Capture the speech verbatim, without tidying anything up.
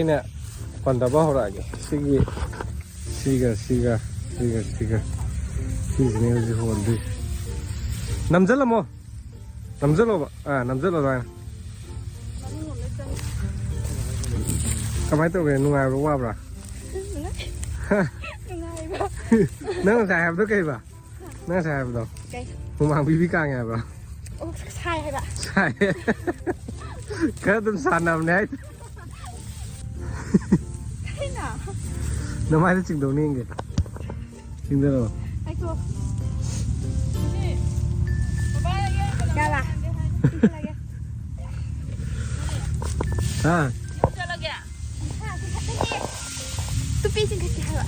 ꯑꯩꯅ ꯄꯟꯗꯕ ꯍꯧꯔꯛꯑꯒꯦ꯫ ꯁꯤꯒꯤ, ꯁꯤꯒ, ꯁꯤꯒ, ꯁꯤꯒ, ꯁꯤꯒ꯫ ꯁꯤꯁꯤꯅꯦ ꯍꯧꯖꯤꯛ ꯍꯣꯟꯗꯣꯏꯁꯦ꯫ ꯅꯝꯁꯤꯜꯂꯝꯃꯣ꯫ ꯅꯝꯁꯤꯜꯂꯣꯕ꯫ ꯑꯥ, ꯅꯝꯁꯤꯜꯂꯣ ꯑꯗꯨꯃꯥꯏꯅ꯫ ꯀꯃꯥꯏꯅ ꯇꯧꯒꯦ? ꯅꯨꯡꯉꯥꯏꯕ꯭ꯔꯥ, ꯋꯥꯕ꯭ꯔꯥ? ꯅꯨꯡꯉꯥꯏꯕ꯫ ꯅꯪ ꯉꯁꯥꯏ ꯍꯥꯏꯕꯗꯣ ꯀꯩꯕ? ꯅꯪ ꯉꯁꯥꯏ ꯍꯥꯏꯕꯗꯣ? ꯀꯩ? ꯍꯨꯃꯥꯡ ꯄꯤꯕꯤ ꯀꯥꯡꯉꯦ ꯍꯥꯏꯕ꯭ꯔꯣ? ꯑꯣ, ꯁꯥꯏ ꯍꯥꯏꯕ꯫ ꯁꯥꯏ꯫ ꯈꯔ ꯑꯗꯨꯝ ꯁꯥꯟꯅꯕꯅꯦ ꯍꯥꯏ꯫ ꯀꯩꯅꯣ? ꯅꯃꯥꯏꯗ ꯆꯤꯡꯗꯧꯅꯤ ꯌꯦꯡꯒꯦ꯫ ꯆꯤꯡꯗꯔꯣ꯫ ꯉꯥꯏꯈꯣ꯫ ꯌꯥꯔꯕ? ꯆꯤꯡꯈꯠꯂꯒꯦ꯫ ꯍꯥ? ꯌꯨꯝ ꯆꯠꯂꯒꯦ꯫ ꯇꯨꯄꯤ ꯆꯤꯡꯈꯠꯀꯦ ꯍꯥꯏꯕ꯫